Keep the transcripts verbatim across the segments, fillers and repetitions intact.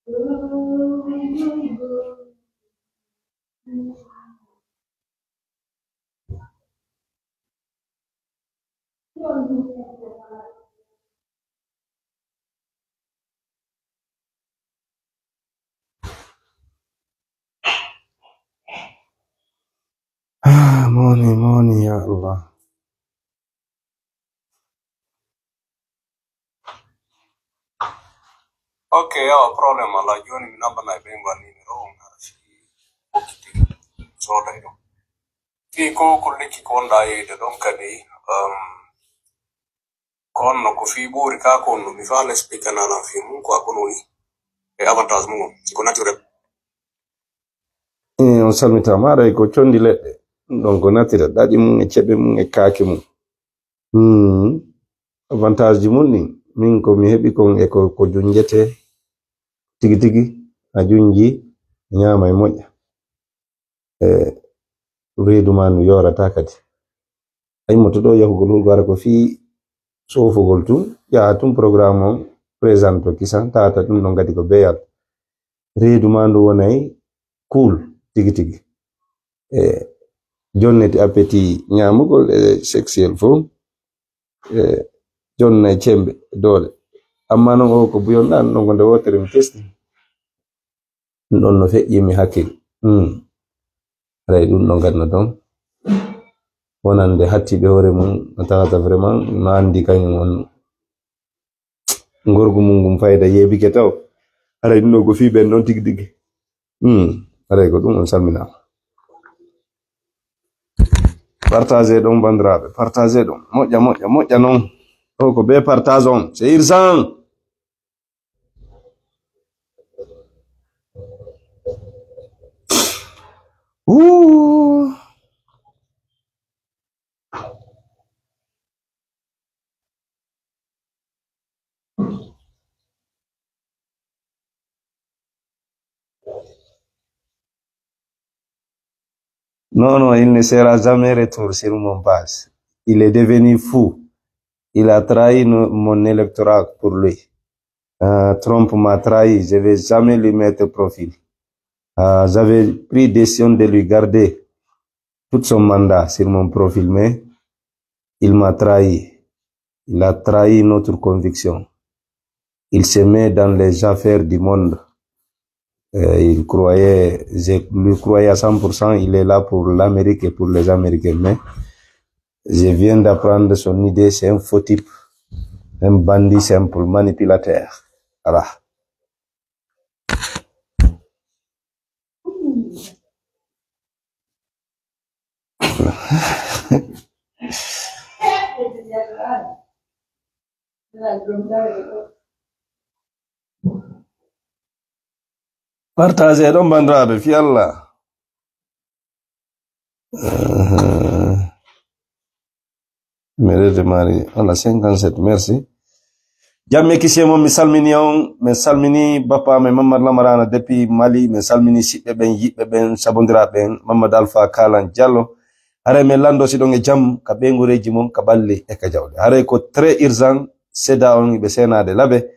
Ah, moni, moni, ya Allah. Ok, yawa, problème ala. Joni mi naɓɓana e ɓen wa numéro on, hara si okkiti soda e ɗum. Fi ko ko lekki ko wonɗa yeyde ɗon kadi, um, ko honno ko fi ɓuuri ka ko honno? Mi faala explique analan fi mum ko a kono woni e avantage mum on, si ko naturel. Eh, on salmitaama, aray ko condi leɗɗe. Ɗum ɗon ko naturel, ɗaɗi mum e ceɓe mum e kaake mum. Hmm. Avantage ji mum ɗin, min ko mi heɓi kon e ko, ko junjete tigi tigi, a junji, ñaama e moƴƴa. E reedu ma ndu yoorata kadi. A immoto ɗo yahugol hurgo, hara ko fii soofugol tun, yaha tun programme on, présente o kisan, tawata ɗum ɗon kadi ko beyal. Reedu ma ndu wonay cool tigi tigi. E jonnete appétit ñaamugol e sexuel fof. E jonna e cembe doole. Amma non o ko buyon ɗan, ɗon ko nde wootere mi testi. Ɗum ɗon no feƴƴi mi hakkil. Hmm. Haray ɗum ɗon kadi no toon. Wonande hattiɓe hoore mum, no tawata vraiment no anndi kañum on ngorgu mum ngun fayda yeebike taw. Haray ɗum ɗo ko fii ɓen ɗon tigi tigi. Hmm. Haray ko ɗum on salminaama. Partagez ɗum, banndiraaɓe. Partagez ɗum. Moƴƴa, moƴƴa, moƴƴa non. Ɗo ko bee partage on. C'est urgent. Wuu. Non, non, il ne sera jamais retour sur mon page. Il est devenu fou. Il a trahi no- mon électorat pour lui. Euh, Trump m'a trahi. Je vais jamais lui mettre profil. Euh, j'avais pris décision de lui garder tout son mandat sur mon profil, mais il m'a trahi. Il a trahi notre conviction. Il se met dans les affaires du monde. Euh, il croyait, je lui croyais à cent pour cent, il est là pour l'Amérique et pour les Américains. Mais je viens d'apprendre son idée, c'est un faux type, un bandit simple, manipulateur. Voilà. Partagez ɗon, banndiraaɓe, fii Allah. Ahaa. Numéro de mari, voilà, cinquante-sept, merci. Jamme kisiye mon, mi salmini on, mi salmini bappa amen Mamadou Lamarana depuis Mali, mi salmini siɓɓe ɓen, yiɓɓe ɓen, sabondiraaɓe ɓen, Mamadou Alpha Kalan Diallo. Haray men lanndo si ɗon e jam, ka ɓeynguureeji mon, ka ɓalli e ka jawle. Haray ko très urgent, seda on ɓe seenaade labe.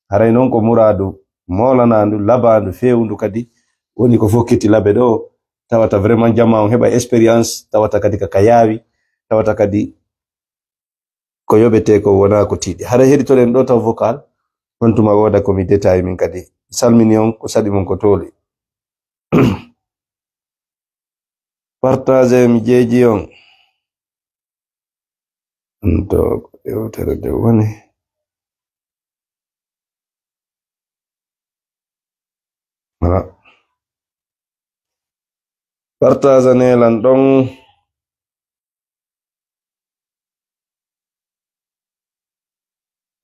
Haray non ko muraadu moolanaandu, labaandu, feewundu kadi, woni ko fokkiti labe ɗo, tawata vraiment jamaa on heɓa expérience, tawata kadi ka ka yaawi, tawata kadi ko yoɓetee ko wonaa ko tiiɗi. Haray heɗitoɗen ɗo taw vocal, on tuma wooda ko mi détail min kadi. Salmini on, ko saɗi mon ko tooli. Partagez, mi jeeji on. Ɗum to ko yewtere nde woni. Voilà. Partagez ne lan ɗon.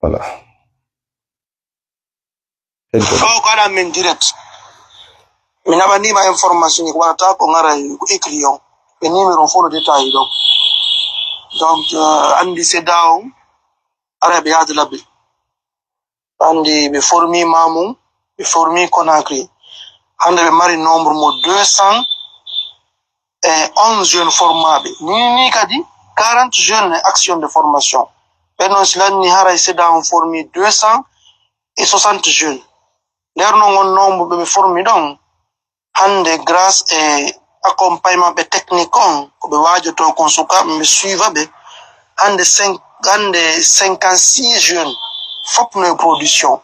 Voilà. Ɗo ko aɗa men direct. Mi naɓanima information ko waɗata ko ngara ko écrit on. Ɓe numéro on fof no détail ɗon. Donc, euh, andi sedda on, ara ɓe yaade labbe. Andi ɓe formi Mamum, ɓe formi Conakry. Hande ɓe mari nombre mo deux cent et onze jeunes formaɓe. Ni, ni kadi quarante jeunes e action de formation. Ɓe noon si lanni haray sedda on formi deux cent et soixante jeunes. Nder non on nombre ɓe ɓe formi ɗon, hannde grâce e accompagnement ɓe technique on, ko ɓe waajoto kon sukaaɓe, ɓe suiva ɓe. Hannde cinq, hannde cinquante-six jeunes, fof no e production.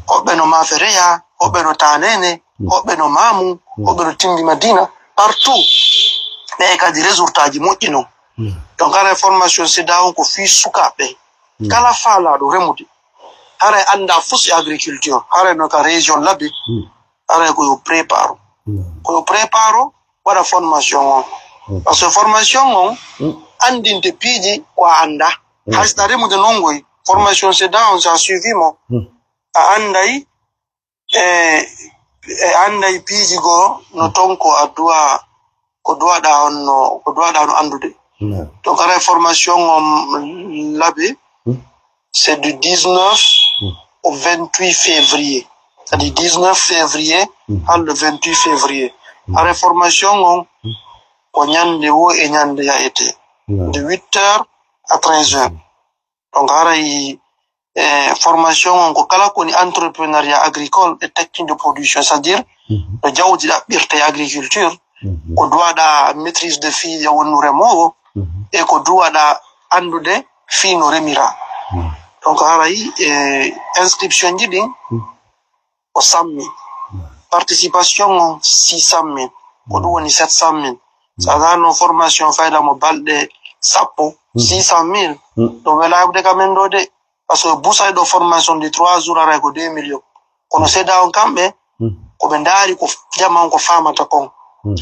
Woɓɓe no Maafe Reya, woɓɓe no Tanene, woɓɓe no Mamu, woɓɓe no Timbi Madina, partout. Ɓe kadi résultat ji moƴƴi non. Donc, hara formation CEDEAO on ko fii sukaaɓe. Kala faalaaɗo remude, haray annda fof si agriculture, haray no ka région Labe, haray ko yo préparo. Ko yo préparo, waɗa formation on. Parce que formation on, anndinte piiji ko a annda. Hay si a remude non ngoy, formation CEDEAO on, si a suivi mo, a annday, e, e annday piiji goo, no ton ko a duwa, ko duwaɗa on no, ko duwaɗa on anndude. Donc, hara formation on Labe, c'est du dix-neuf au vingt-huit février. C'est-à-dire dix-neuf février, hara le vingt-huit février. Hara formation on, ko ñande wo e ñande yahete. De huit heures à treize heures. Donc, haray, e, formation on ko kala ko woni entrepreneuriat agricole et technique de production, c'est-à-dire no jawdi ɗaɓɓirte e agriculture, ko duwaɗa maîtrise de fii yo wonnu remoowo, e ko duwaɗa anndude fii no remira. Donc, haray, e, inscription ji ɗin, ko cent mille. Participation on, six cent mille. Ko ɗum woni sept cent mille. So a darno formation fayda mo balɗe sappo, six cent mille. Ɗum wela heɓde ka men ɗo de. Parce que busay ɗo formation de trois jours aray ko deux millions. Kono CEDEAO on kamɓe, ko ɓe ndaari ko jama on ko faamata kon.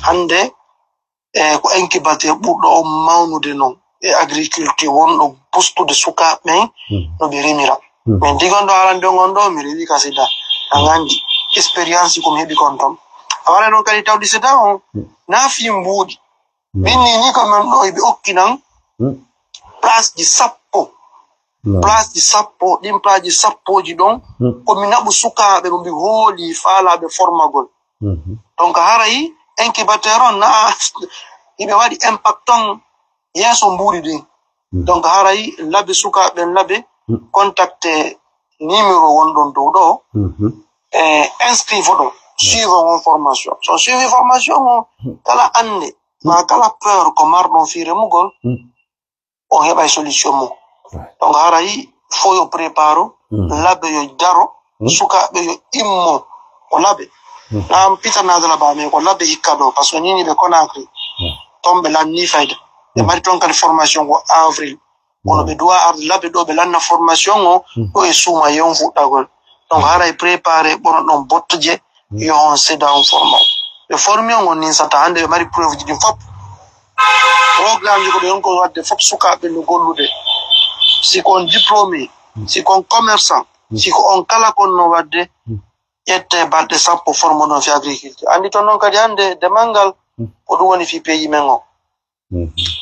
Hannde, e ko incubateur ɓurɗo on mawnude non e agriculture, wonɗo bustude sukaaɓe ɓen no ɓe remira. Min digon ɗo arande on ɗo, mi rewi ka CEDEAO. A nganndi expérience ko mi heɓi kon ton. A waɗa noon kadi tawde CEDEAO on, na fii mbuuɗi. Min ni, ni ko men ɗo, ɓe okki nan place ji sappo. Place ji sappo, ɗin place ji sappoji ɗon, ko mi naɓu sukaaɓe mo mi hooli faalaaɓe formagol. Donc, haray incubateur on na hiɓe waɗi impact on yeeso mbuuɗi ɗin. Donc, haray Labe, sukaaɓe ɓen Labe, contacte numéro wonɗon dow ɗo, e inscrive ɗon, suivre on formation. So suivi formation on, kala annde, ma kala peur ko marɗon fii remugol, on heɓay solution mum. Donc, haray fo yo préparo, Labe yo daro, sukaaɓe yo immo ko Labe. Na am pitanaade Labe, mais ko Labe hikka ɗo, parce que ñiiñiiɓe Conakry, ton ɓe lanni fayda. Ɓe mari ton kadi formation ko avril. Kono ɓe duwa arde Labe ɗo, ɓe lanna formation o, ɗo e suuma yon fuɗɗagol. Donc, haray préparé ɓono ɗon bottoje, yo on CEDEAO on forma on. Ɓe formi on, on ninsata. Hannde ɓe mari preuve ji ɗin fof. Programme ji ko ɓe on ko waɗde fof, sukaaɓe no gollude. Si ko on diplômé, si ko on commerçant, si ko on kala kon no waɗde, ƴette balɗe sappo formo ɗon fi agriculture. Anndi ton noon kadi hannde demal ngal, ko ɗum woni fi pays men o.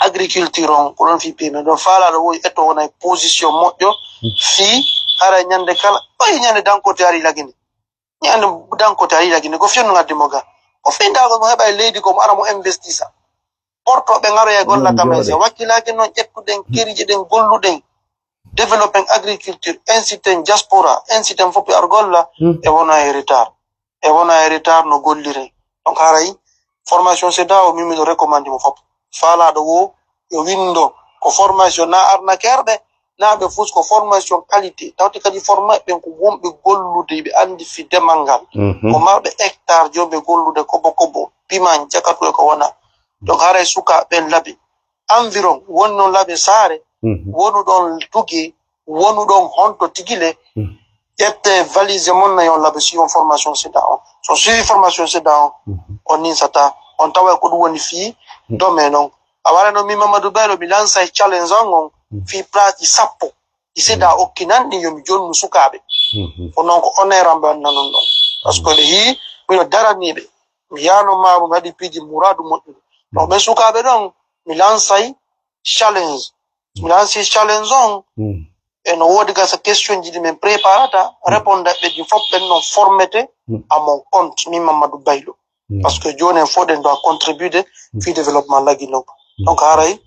Agriculture on, ko ɗon fi pays men. Ɗon faalaaɗo woy etto wona e position moƴƴo, fii haray ñande kala, ɓay ñande dankote ari lagine. Ñande dankote ari lagine, ko fennu ngaddi mo ga. Ko findaago mo heɓa e leydi ko mo ara mo investisa. Porto ɓe ngaroya e golla kamen. So wakkilaaki noon ƴettuɗen, keriji ɗen, golluɗen, développer agriculture, inciter diaspora, inciter fof ar golla, e wona e retard. E wona e retard no gollire. Donc, haray formation CEDEAO, min miɗo recommande mo fof. Faalaaɗo wo, yo winndo ko formation na arnaqueur ɓe, na ɓe fof ko formation qualité. Tawte kadi forma ɓen ko wonɓe gollude, ɓe anndi fi demal ngal. Ko marɓe hectare, jooɓe gollude kobo kobo, piman, jakatu e ko wona. Donc, haray sukaaɓe ɓen Labe. Environ, woni noon Labe Saare, wonu ɗon Tuge, wonu ɗon honto tigile, ƴette valise mon na yon Labe si on formation CEDEAO on. So suivi formation CEDEAO on, on ninsata, on tawa ko ɗum woni fii domaine on. A wara noon min Mamadou Bello, mi lansay challenge on on, fii place ji sappo. Ɗi CEDEAO okki nan ɗin yo mi jonnu sukaaɓe. Ko noon ko honneur am ɓe wanna non ɗon. Parce que ɓe hii, miɗo daraniiɓe. Mi yaano maamu, mi waɗi piiji muraadu moƴƴude. Donc, ɓen sukaaɓe ɗon, mi lansay challenge. Mi lansi challenge on. E no woodi gasa question ji ɗi min préparata, réponde ɓe ɗi fof ɓen non formete à mon compte, min Mamadou Baylo. Parce que jooni en fof ɗen doit contribude fii développement Laguinée. Donc, haray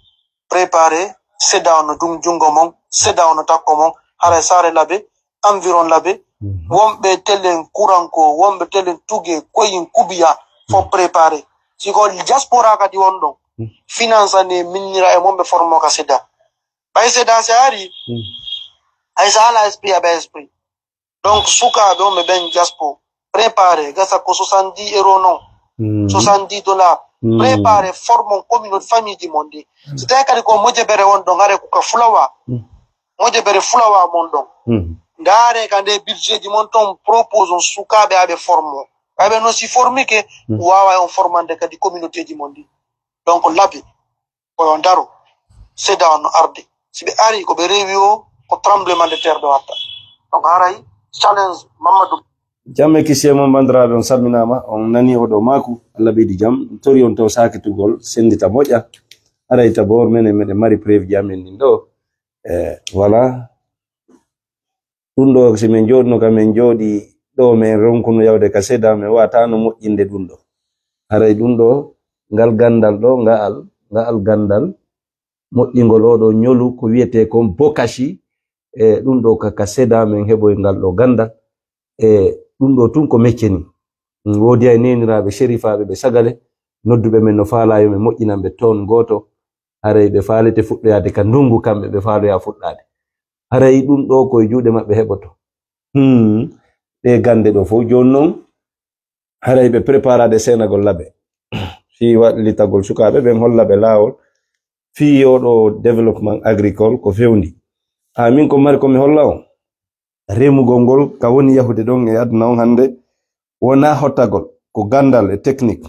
préparé, CEDEAO no dum junngo mon, CEDEAO no takko mon, haray Saare Labe, environ Labe, Wonɓe telen kuranko, wonɓe telen tuge, koyin kubiya, fo préparé. Si ko diaspora kadi won ɗon. Finance ne minnira e mon ɓe formo ka seda. Ɓay seda se ari, ay sa ala esprit aɓe esprit. Donc, sukaaɓe on ɓe ɓen diaspo, préparé, gasa ko soixante-dix euros non, soixante-dix dollars. Préparé, formon communauté famille ji mon ɗi. Si tawi kadi ko mojebere won ɗon, are ko ka fulawa. Mojebere fulawa mon ɗon. Ndaare ka nde budget ji mon ton, propose on sukaaɓe aɓe formo. Aɓe no si formike, wawa on formande kadi communauté ji mon ɗi. Donc, labi. Ko yo ndaro, seda no arde. Si ɓe ari ko ɓe rewi o, ko tremblement de terre ɓe watta. Donc haray challenge Mamadou. Jam e kisiyee mon, banndiraaɓe, on salminaama, on nani oɗo maaku, Allah ɓeydi jam, tori on to saakitugol, senndita moƴƴa. Haray tabor menen meɗen mari preuve ji amen ɗin ɗo. E, voilà. Ɗum ɗo, si min jooɗino ka min jooɗi ɗo, min ronkuno yawde ka seda, min wawataano moƴƴinde ɗum ɗo. Haray ɗum ɗo, ngal ganndal ɗo, ngaal, ngaal ganndal moƴƴingol oɗo ñolu ko wiyetee kon bokashi, e ɗum ɗo ka, ka seda min heɓoy ngal ɗo ganndal. E ɗum ɗo tun ko mecce ni. Woodi ay neeniraaɓe sherifaaɓe ɓe sagale, nodduɓe men no faalaa yo min moƴƴinan ɓe toon gooto. Haray ɓe faalete fuɗɗoyaade ka ndungu, kamɓe ɓe faaloyaa fuɗɗaade. Haray ɗum ɗo ko e juuɗe maɓɓe heɓoto. Hmm. Ɗe gannde ɗo fof jooni noon, haray ɓe préparaade seenagol labe. Fii wallitagol sukaaɓe ɓen, holla ɓe laawol. Fii oɗo développement agricole ko fewndi. A min ko mari ko mi holla on. Remugol ngol ka woni yahude ɗon e aduna on hannde, wonaa hottagol, ko ganndal e technique.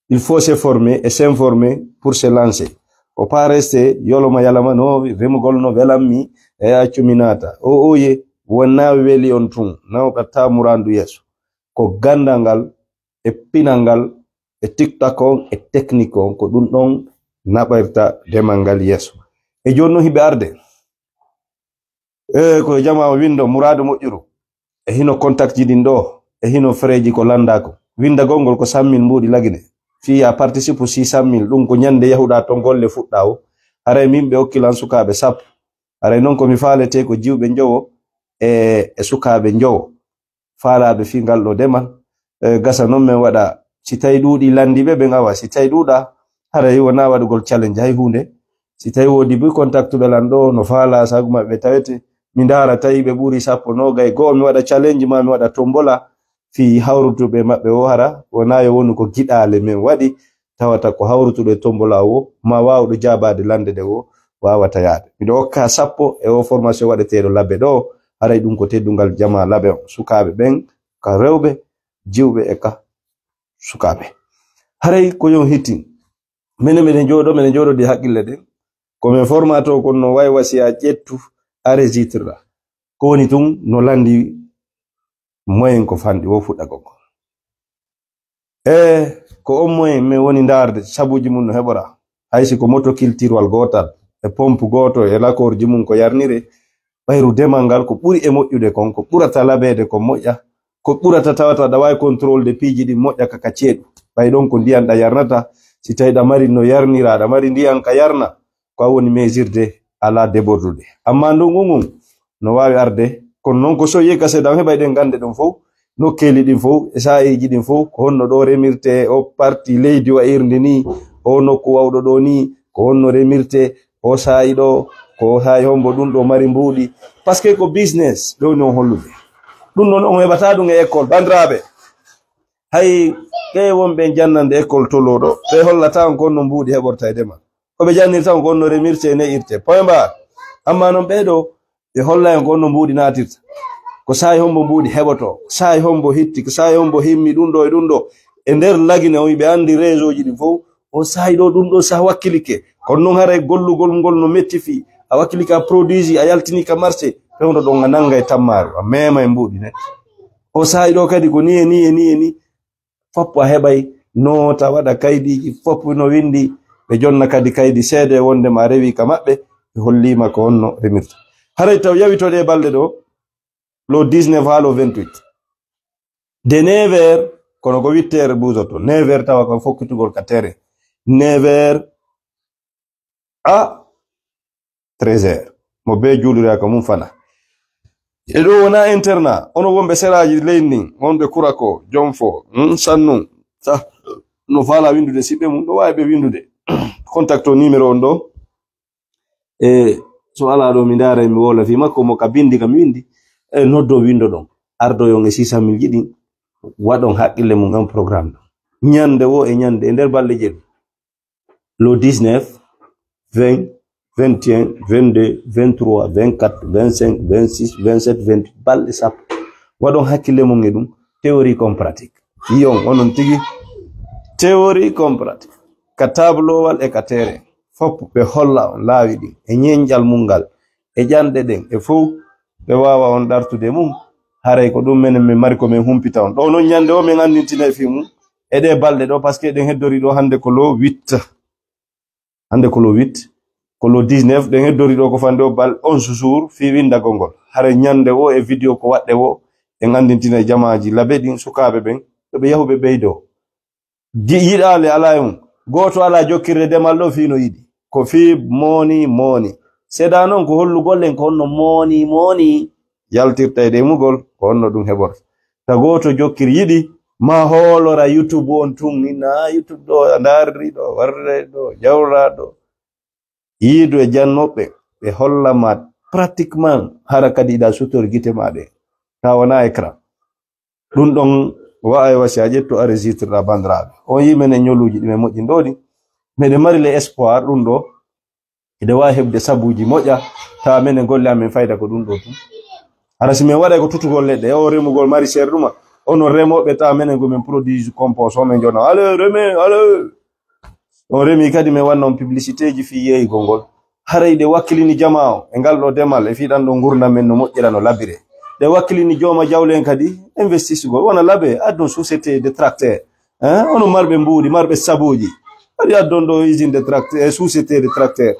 Il faut se former et s'informer pour se lancer. Faut pas rester, yoloma yalama no remugol no welammi, e accu mi naata. O oye, wonaa weli on tun, nawɗataa muraandu yeeso. Ko ganndal ngal, e pinal ngal, e TikTok on, e technique on, ko ɗum ɗon naɓirta demal ngal yeeso. E jooni non hiɓe arde. E ko jamaa o winndo muraadu moƴƴuru. E hino contact ji ɗin ɗo, e hino freeji ko lanndaa ko. Winndagol ngol ko cent mille mbuuɗi Lagine. Fii a participe six cent mille, ɗum ko ñannde yahuɗaa ton golle fuɗɗaa o. Haray min ɓe okki lan sukaaɓe sappo. Haray non ko mi faaletee ko jiwɓe njowo e, e sukaaɓe njowo. Faalaaɓe fii ngal ɗo demal. E, gasa non men waɗa, si tawi ɗuuɗi lanndiiɓe ɓen awa, si tawi ɗuuɗaa, haray wonaa waɗugol challenge hay huunde. Si tawi woodi buy contact ɓe lan ɗo, no faalaa sagu maɓɓe tawete, mi ndaara tawi ɓe ɓuri sappo, noogay, go'o, mi waɗa challenge maa mi waɗa tombola fii hawrutuɓe maɓɓe o hara, wonaa yo wonu ko giɗaale men waɗi, tawata ko hawrutuɗo e tombola o, maa waawuɗo jaabaade lannde ɗe o, waawata yaade. Miɗo okka sappo e o formation waɗeteeɗo labe ɗo, haray ɗum ko teddungal jamaa labe on. Sukaaɓe ɓen, ka rewɓe, jiwɓe e ka sukaaɓe. Haray ko yon hittin. Menen meɗen jooɗo, meɗen jooɗodi haqqille ɗen. Ko men formato kon no way wasiya ƴettu, enregistre. Ko woni tun no lanndi moyen ko fanɗi wo fuɗɗagol ko. E ko on moyen men woni ndaarde sabuuji mum no heɓora. Hay si ko motoculture wal gootal, e pompe gooto, e lakorji mum ko yarnire, ɓayru demal ngal ko ɓuri e moƴƴude kon, ko ɓurata labeede kon moƴƴa, ko ɓurata tawata aɗa waawi contrôle de piiji ɗin moƴƴa ka, ka ceeɗu. Ɓay ɗon ko ndiyan ɗa yarnata, si tawi ɗa mari no yarnira, ɗa mari ndiyan ka yarna, ko a woni mesirde, alaa debordude. Amma ndungu ngun no waawi arde, kono non ko so yehi ka seeɗa, on heɓay ɗen gannde ɗon fow, nokkeeli ɗin fow, e saa'iiji ɗin fow, ko honno ɗo remirte, o parti leydi wa'irndi ni, o nokku wawɗo ɗo ni, ko honno remirte, o saa'i ɗo, ko saa'i hombo ɗum ɗo mari mbuuɗi. Parce que ko business, ɓe woni on hollude. Ɗum ɗon on heɓata ɗum e école, banndiraaɓe. Hay ɓe wonɓe jannande école tolooɗo, ɓe hollata on ko honno mbuuɗi heɓorta e demal. Ko ɓe jannirta on ko honno remirte e ne'irte. Point barre. Amma non ɓee ɗo, ɓe holla en ko honno mbuuɗi naatirta. Ko saa'i hombo mbuuɗi heɓoto, ko saa'i hombo hitti, ko saa'i hombo himmi ɗum ɗo e ɗum ɗo. E nder Lagine on, ɓe anndi réseau ji ɗin fow. O saa'i ɗo ɗum ɗo sa wakkilike. Kono non haray gollugol ngol no metti fii. A wakkilike a produit ji, a yaltini ka marché. Fewndo ɗon a nanga e tammaaru, a meema e mbuuɗi ne. O saa'i ɗo kadi ko ni e ni e ni e ni. Foppo a heɓay noota, waɗa kaydiiji, foppo no winndi, ɓe jonna kadi kaydi seede wonde ma rewi ka maɓɓe, ɓe holliima ko honno remirta. Haray taw yawitoɗe balɗe ɗo, le dix-neuf haa le vingt-huit. De neuf heures, kono ko huit heures buusoto, neuf heures tawa ko fokkitugol ka terrain. Neuf heures à treize heures. Mo bee juuliraka mum fana. E ɗo wona internat, ono wonɓe seraaji leydi ndin, wonɓe Kurako, Jonfo, hmm, Sannu, sa, no faala winndude siɓɓe mum, ɗo waawi ɓe winndude. Contact o numéro on ɗo. E so alaa ɗo, mi ndaara, mi woola fii makko, mo ka binndi kam winndi. E noddo winndo ɗon. Ardo yon e six cent mille ji ɗin, waɗon haqqille mum on programme ɗo. Ñannde wo e ñannde, e nder balɗe jeɗɗi. Le dix-neuf, vingt, vingt et un, vingt-deux, vingt-trois, vingt-quatre, vingt-cinq, vingt-six, vingt-sept, vingt-huit, balɗe sappo. Waɗon hakkille mum e ɗum, théorie comme pratique. Yiyon onon tigi, théorie comme pratique. Ka tablowal e ka terrain, fof ɓe holla on laawi ɗin, e ñeeñƴal mum ngal, e ƴanɗe ɗen, e fof ɓe waawa on ɗartude mum. Haray ko ɗum menen min mari ko min humpita on. Ɗo non ñannde o min anndintina e fii mum, e ɗee balɗe ɗo, parce que ɗen heddori ɗo hannde ko le huit. Hannde ko le huit, ko le dix-neuf, ɗen heddori ɗo ko fande o bal onze jours fii winndagol ngol. Hare ñannde wo e vidéo ko waɗɗe wo, en anndintina e jamaaji labe ɗin sukaaɓe ɓen, yo ɓe yahu ɓe ɓeydoo. Gi-, yiɗaale alaa e mum. Gooto alaa jokkirde demal ɗo fii no yiɗi. Ko fii mooni, mooni. Seedaa non ko hollugol en ko honno mooni, mooni yaltirta e ɗemugol, ko honno ɗum heɓorta. Ta gooto jokkir yiɗi, ma hoolora YouTube on tun, ni na YouTube ɗo, a ndaarri ɗo, warre ɗo, jawra ɗo. Yiidu e jannoɓe, ɓe holla ma pratiquement, hara kadi iɗa sutori gite ma ɗe. Ta wona écran. Ɗum ɗon wa'ay wasi a ƴettu a registrera bandiraaɓe. On yi menen ñoluuji ɗi men moƴƴin ɗo ɗi. Meɗen mari le espoir ɗum ɗo. Eɗen waawi heɓde sabuuji moƴƴa, tawa menen golle amen fayda ko ɗum ɗo tun. Hara si men waɗay ko tutugol leɗɗe, o remugol mari seer ɗuma. Onon remooɓe, tawa menen ko men produit compost, o men jona. Allez, remez, allez. On remi kadi men wanna on publicité ji fii yeeyugol ngol. Haray ɗe wakkilini jamaa o e ngal ɗo demal e fii ɗan ɗo ngurndan men no moƴƴira no labire. Ɗe wakkilini jooma jawle en kadi investisugol. Wona labe, addon société de tracteur. Hein? Onon marɓe mbuuɗi, marɓe sabuuji. Waɗi addon ɗo usine de tracteur, eh, société de tracteur.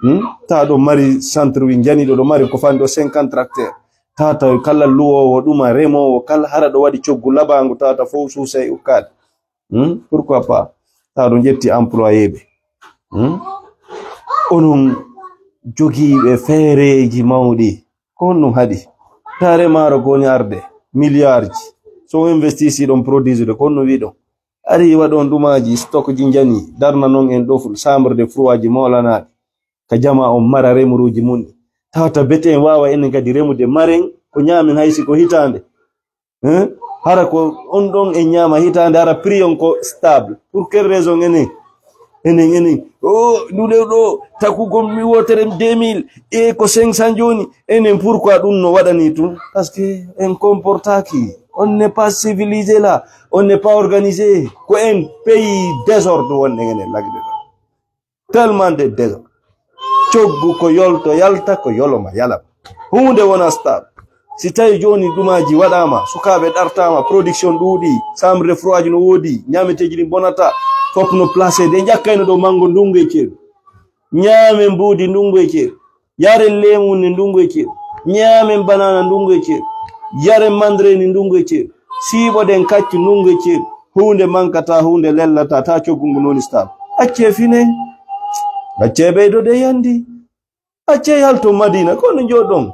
Hmm? Tawa ɗo mari centre wi njani ɗo, ɗo mari ko fandi ɗo cinquante tracteur. Tata kala luwoowo ɗuma, remoowo kala, hara ɗo waɗi coggu labaangu, tata fof suusay ukkaade. Hmm? Pourquoi pas? Tawa ɗo ƴetti employé ɓe. Hmm? Onon jogiiɓe feereeji mawɗi, ko honɗum haɗi? Taare maaro ko woni arde, milliard ji. So on investisi ɗon produit de, ko honno wiɗon? Ari waɗon ɗumaaji, stock ji njani, darna non en ɗo chambre de froid ji moolanaaɗi. Ka jama on mara remuruuji mun ɗi. Tawata bete en waawa enen kadi remude maren, ko ñaamen hay si ko hitaande. Hein? Hara ko on ɗon en ñaama hitaande, hara prix on ko stable. Pour quelle raison enen? Enen, enen. Oh, nduɗe ɗo, takugol mi wotere deux mille, e ko cinq cents jooni. Enen, pourquoi ɗum no waɗani tun? Parce que en comportaki. On n'est pas civilisé là. On n'est pas organisé. Ko en pays désordre wonɗen enen lagde ɗo. Tellement de désordre. Coggu ko yolto yalta, ko yoloma yalama. Huunde wona stable. Si tawi jooni ɗumaaji waɗaama, sukaaɓe ɗartaama, production ɗuuɗi, chambre de froid no woodi, ñaameteeji ɗin bonata, fof no placé de ƴakkayno ɗo mango ndungu e ceeɗu. Ñaamen mbuudi ndungu e ceeɗu. Yaren leemun ne ndungu e ceeɗu. Ñaamen banana ndungu e ceeɗu. Yaren mandarine ndungu e ceeɗu. Siiɓoɗen kaccu ndungu e ceeɗu. Huunde mankata, huunde lellata, ta coggu ngu non stable. Accee fine. Accee ɓeydo de yandi. Accee yalto Madina, ko no jooɗon.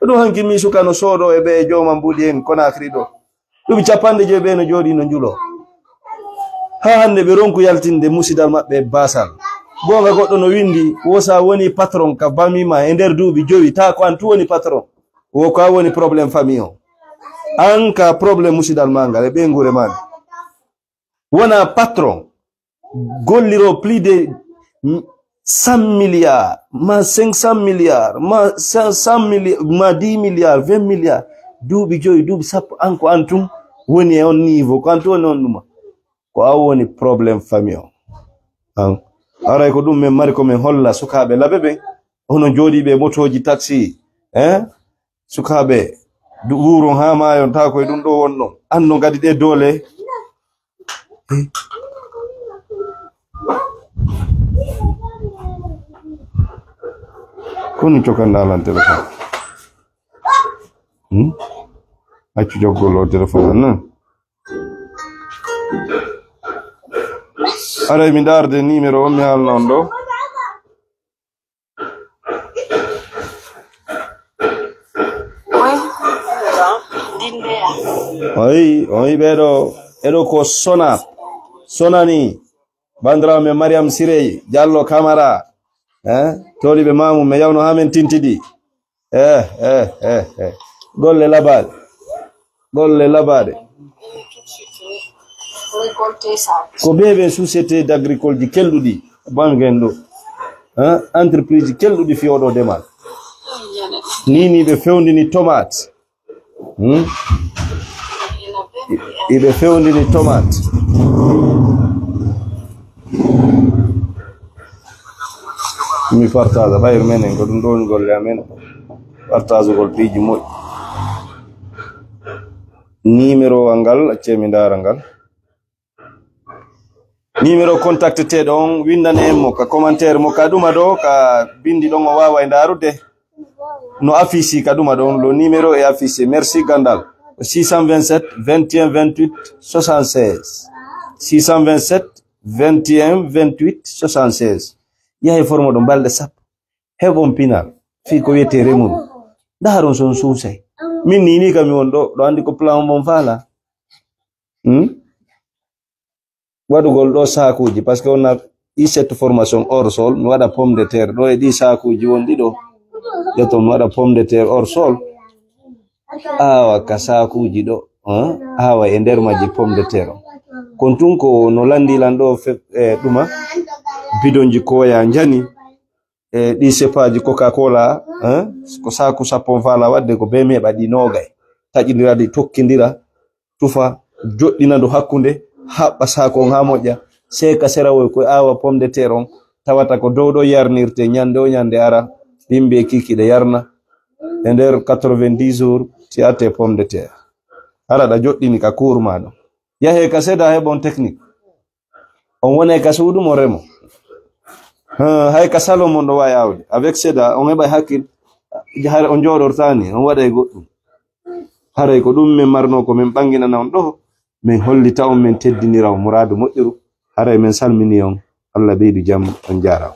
Ɗum hanki mi suka no soodo e ɓe jooma mbuuɗi en Conakry ɗo. Ɗum capanɗe joyi ɓe no jooɗi no njulo. Haa hannde ɓe ronku yaltinde musidal maɓɓe e basal. Goonga goɗɗo no windi, wo sa woni patron ka bami ma e nder duuɓi jowi, ta ko an tu woni patron. Wo ko an woni problème famille o. An ka problème musidal ma ngal e ɓeynguure ma nde. Wona patron, golliro plus de cent milliards, ma cinq cent milliards, ma cent, cent milliards, ma dix milliards, vingt milliards, duuɓi joyi, duuɓi sappo, an ko an tun woni e on niveau, ko an tun woni on ɗuma. Ko an woni problème famille o. An. Aray ko ɗum men mari ko men holla sukaaɓe laɓe ɓen, hono jooɗiiɓe e motooji taxi, hein? Sukaaɓe, du-, wuuron haa maayon, taa koye ɗum ɗo wonno. An no ngadi ɗe doole. Koni cokanɗaa lan téléphone? Hmm? Accu jokkol o téléphone an nan. Aray mi ndaarde numéro on mi haalna on ɗo. Oyi, oyi, ɓeɗo, ɓeɗo ko sona, sonani. Bandirawo men Mariam Sirey, Diallo Camara. Eh? Toliɓe mamu, me yawno ha men tintidi. Eh, eh, eh, eh. Golle labaɗe. Golle labaɗe. Ko ɓe ɓe société d'agricole ji kelɗuɗi. Bangen ɗo. Eh? Entreprise ji kelɗuɗi fiyoɗo demal. Ni ni ɓe fewndini tomate. Hmm? I-, iɓe fewndini tomate. Mi partage, ɓayri menen ko ɗum ɗo woni golle amen. Partagegol piiji moƴƴi. Numéro wal ngal, accee mi ndaara ngal. Numéro contacteteɗo on, windane en mo ka commentaire mo ka ɗuma ɗo, ka bindi ɗon o wawa e ndarude. No affiché ka ɗuma ɗon, le numéro est affiché. Merci Gandal. Six cent vingt-sept, vingt et un, vingt-huit, soixante-seize. Six cent vingt-sept, vingt et un, vingt-huit, soixante-seize. Yahe formo ɗo balɗe sappo. Heɓon pinal. Fii ko wiyetee remude. Ndaron son suusay. Min ni, ni kam mi won ɗo, ɗo andi ko plan mon fala. Hmm? Waɗugol ɗo saakuuji, parce que on a eu cette formation hors sol, mi waɗa pomme de terre ɗo e ɗi saakuuji won ɗiɗo. Ƴetto mi waɗa pomme de terre hors sol. Awa ka saakuuji ɗo, hein? Awa e nder majji pomme de terre on. Kon tun ko no landi lan ɗo fe-, e ɗuma, bidonji koya njani, e ɗi sepaaji Coca-Cola, hein? Ko saaku sappo on fala waɗde ko be meeɓa ɗi noogay. Taƴindira ɗi tokkindira, tufa, joɗɗina ndu hakkunde, haɓɓa saako on haa moƴƴa, seeka sera woy ko aawa pomme de terre on, tawata ko dow ɗo yarnirte ñande o ñande ara, bimbi e kikiɗe yarna. E nder quatre-vingt-dix jours, tiate pomme de terre. Hara ɗa joɗɗini ka kuur ma ɗo. Yahe ka seeda heɓon technique. On wone ka suudu mo remo. Ha, hay ka salon mon ɗo wawi awde. Avec seeda, on heɓa hakkil, hara on jooɗortani, on waɗa e goɗɗum. Haray ko ɗum min marno ko min ɓanginana on ɗo, min hollita on, min teddinira on muraadu moƴƴuru. Haray min salmini on, Allah ɓeydu jam, on jaaraama.